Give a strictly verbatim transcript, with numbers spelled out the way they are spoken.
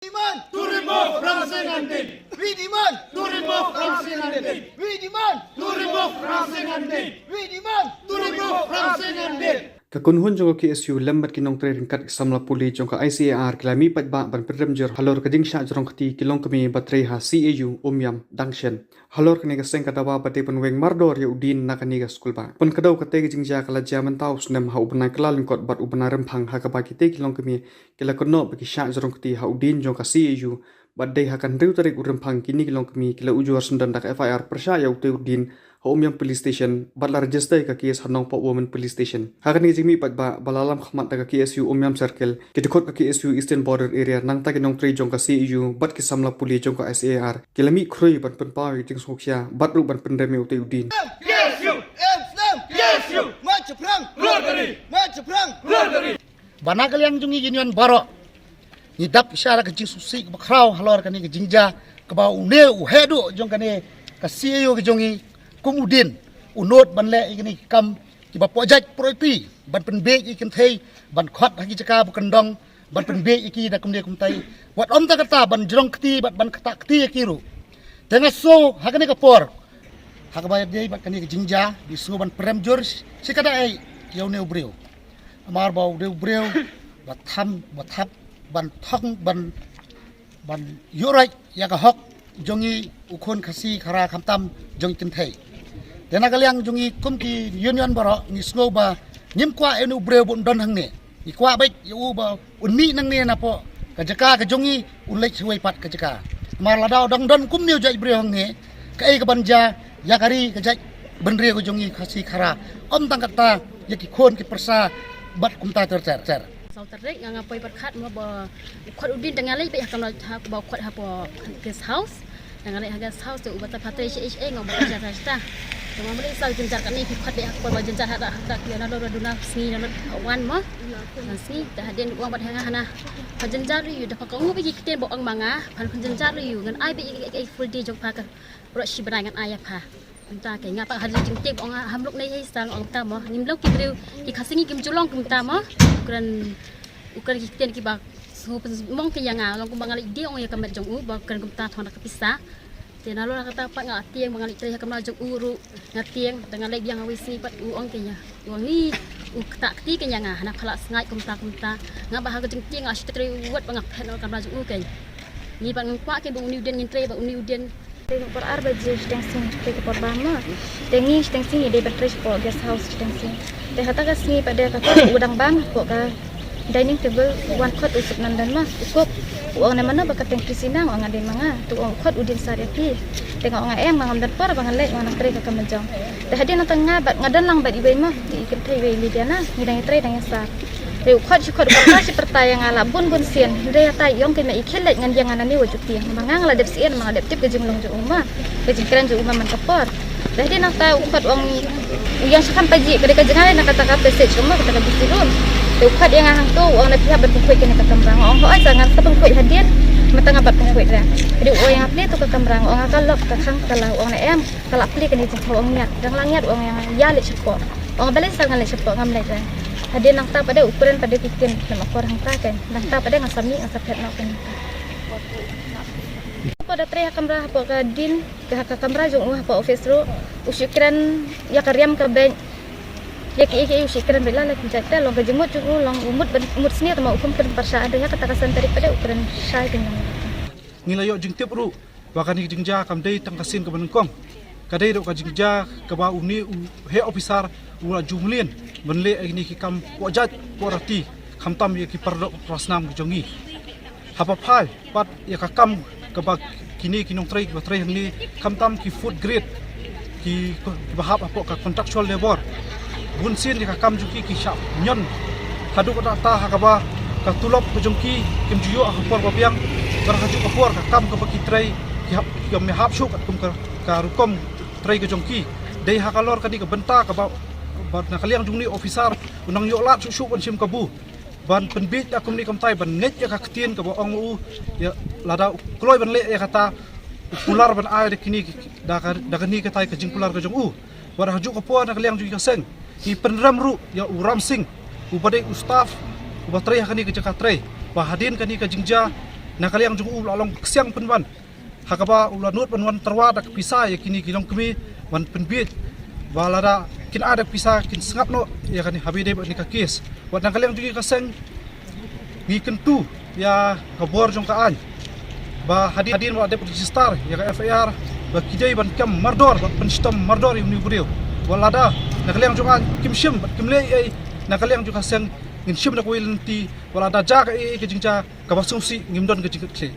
Demand to remove Ramsing Andin. We demand to remove Ramsing Andin. We demand to remove Ramsing Andin. We demand to remove Ramsing Andin. Ka kynhun jong ka K S U lem bad ki nongtrei ryngkat ki samla pule jong ka I C A R ki la mih paidbah ban pynrem jur halor ka jingshah jrong kti ki longkmie ba trei ha C A U Umiam Dangsen. Halor kane ka seng ka dawa ba dei ban weng mardor ïa u Din na kane ka skulbah. Pynkdaw katei ka jingjia ka la jia mynta u snem ha u bnai Kyllalyngkot bad u bnai Rymphang ha kaba kitei ki longkmie ki la kynnoh ba ki shah jrong kti ha u Din jong ka C A U bad dei ha ka hynriew tarik u Rymphang kine ki longkmie ki la ujor syndon da ka F I R pyrshah ïa utei u Din ha Umiam Police Station bad la register ïa ka case ha Nongpoh Women Police Station. Ha kane ka jingmih paidbah ba la lam khmat da ka K S U Umiam Circle, ki dkhot ka K S U Eastern Border Area nangta ki nongtrei jong ka C A U bad ki samla pule jong ka I C A R ki la mih khrui ban pynpaw ïa ka jingsngewkhia bad ruh ban pynrem ïa utei u Din. Yes you! Yes you! Yes you! March phrang! Rorgari! March phrang! Rorgari! Ba na ka liang jong ngi Union baroh ngi dap sha ka jingsngewsih kaba khraw halor kane ka jingjia kaba une u heh duh jong kane ka C A U ka jong ngi kum u Din u nud ban leh ïa kine ki kam kiba poh jait poh riti ban pynbiej ïa ki kynthei ban khot ha ki jaka ba kyndong ban pynbiej ïa ki da kumne kumtai. Wat ym tang kata ban jrong kti bad ban ktah kti ïa ki ruh. Te nga sngew ha kane ka por ha kaba ïadei bad kane ka jingjia ngi sngew ban pynrem jur shi katta ei ïa une u briew. Namar ba u dei u briew ba tham ba thap ban thong ban ban ïuhroit ïa ka hok jong ngi u khun Khasi Khara khamtam jong ngi kynthei. Te na ka liang jong ngi kum ki Union baroh ngi sngew ba ngim kwah ïa une u briew ba un don hangne. Ngi kwah beit ïa u ba un mih nangne napoh ka jaka ka jong ngi un leit shuwei pat ka jaka. Namar lada u dang don kumne u jait briew hangne kaei kaban jia ïa ka ri ka jait bynriew ka jong ngi Khasi Khara. Ym tang kata ïa ki khun ki pyrsa bad kumta ter ter ter. Saw tarik nga nga poi pyrkhat mo ba u khot u Din te nga leit beit ha kamra ha ba u khot hapoh guest house. Te nga leit ha guest house te u bata phatri shi ish eng u bata jata jata. Te nga mali saw jynjar kane ki khot beit ha ba jynjar hada hada ki na lo duna sngi na lo wan mo. Na sngi te hadien u ong bad ha nga hana. Pha jynjar ïa u da pha ka ngu beit ki ktien ba ong ma nga phan pha jynjar ïa u ngan ai beit ïa ka full day jong pha ka. Rot shi bnai ngan ai ïa pha. Kumta ke nga pat ha jingtip ong ha mluk nei hei sang ong ta mo ngim long ki briew ki Khasi ngi kim ju long kumta mo. U kren u kren ki ktien kiba sngew pynmong ki ïa nga long kumba nga leit die ong ïa ka met jong u ba kren kumta thong da ka pisa. Te nalor kata pat nga tieng ba nga leit trei ha kamra jong u ruh nga tieng te nga leit biang ha wei sngi pat u ong ki ïa u ong ni u ktah kti ki ïa nga hana pha la sngaid kumta kumta. Nga ba ha ka jingtieng nga shu trei wat ba nga phet na kamra jong u ke. Ngi pat ngin kwah ke ba uni u Din ngin trei ba uni u Din. Te ka por ar baje shiteng sing te ka por bam ma. Te ngi shiteng sing ngi dei ban trei shapoh guest house shiteng sing. Te hata ka sngi pat de ka khot u dang bam hapoh ka dining table u wan khot u sep nondan ma. U kuk u ong ne mano ba ka teng ki sinang u ong nga dei ma nga. Tu u ong u khot u Din sar ïa phi. Te nga ong nga em nga ngam don por ba nga leit nga nang trei ka kam jong. Te hadien nangta nga bad nga don lang bad iwei ma. Te i kynthei iwei Lidiana ngi dang ïa trei dang ïa sar. Te u khot shi khot u pyrta shi pyrta ïa nga la bun bun sien. Hynrei hata i ong kein ma i khie leit ngan ïa nga nane wa juti. Ma nga nga la dep sien ma nga dep tip ka jinglong jong u ma. Ka jingkren jong u ma man ka por. Te hadien nangta u khot u ong u ïang shakham paji ka dei ka jngai na kata ka passage room ma kata ka busy room. Te u khot ïa nga hangto u ong na phi hap ban pynkhuid kane ka kamra nga ong hooid sa ngan sa pynkhuid hadien. Mynta nga bat pynkhuid ra. Te u ong ïa nga plie to ka kamra nga ong nga ka lock ka khang ka la u ong na em. Ka la plie kane jingkhaw ong ngiat dang la ngiat ong ïa nga ïa leit shapoh. Ong balei sa ngan leit shapoh ngam leit re. Hadien nangta pat de u kren pat de ki ktien khlem akor hangta kein. Nangta pat de nga sa mih nga sa phet noh kein. Hapoh da trei ha kamra hapoh ka Din ka ha ka kamra jong u hapoh office ruh u shu kren ïa ka riam ka beit. Ïa ki ïa ki u shu kren beit la la ki jait te long ka jingmut jong u long u mut ban mut sniew tama u kum kren pyrshah hadien ïa kata ka san tarik pat de u kren shai kein. Ngi la ïoh jingtip ruh ba kane ka jingjia kam dei tang ka sien kaba nyngkong. Ka dei ruh ka jingjia kaba une u heh ophisar u la ju mlien ban leh ïa kine ki kam poh jait poh riti khamtam ïa ki paradoh parasnam ki jong ngi. Haba phai pat ïa ka kam kaba kine ki nongtrei kiba trei hangne khamtam ki food grade ki kiba hap hapoh ka contractual labor. Bun sien ïa ka kam jong ki ki shah ñion haduh katta ha kaba ka tulop ka jong ki kim ju ïoh ha ka por ba biang. Bad ha kajuh ka por ka kam kaba ki trei ki hap ki ym hap shuh katkum ka, ka rukom trei ka jong ki. Dei ha ka lor kane ka bynta kaba, ba na ka liang jong une u officer u nang ïoh lad shuh shuh ban shim kabu ban pynbiej da kumne kumtai ban ngeit ïa ka ktien kaba ong u ïa lada u kloi ban leh ïa kata u kular ban ai da kine da ka, da kane katai ka jingkular ka jong u. Bad ha kajuh ka por na ka liang jong ka seng ngi pynrem ruh ïa u Ramsing uba dei u staff uba trei ha kane ka jaka trei ba hadien kane ka jingjia na ka liang jong u la long ka ksiang pynban ha kaba u la nud ban wan tyrwa da ka pisa ïa kine ki longkmie ban pynbiej ba lada kin ai da ka pisa kin sngap noh ïa kane ha ba ïadei bad kane ka kes. Wat na ka liang jong ngi ka seng ngi kyntu ïa ka bor jong ka aiñ ba hadien, hadien ba la dep register ïa ka F I R ba ki dei ban kem mardor, ban pynshitom mardor ïa une u briew. Wat lada na ka liang jong ka aiñ kim shim bad kim leh ei ei, na ka liang jong ka seng ngin shim da kawei lynti. Wat lada jia kaei kaei ka jingjia kaba sngewsih, ngim don ka jingkitkhlieh.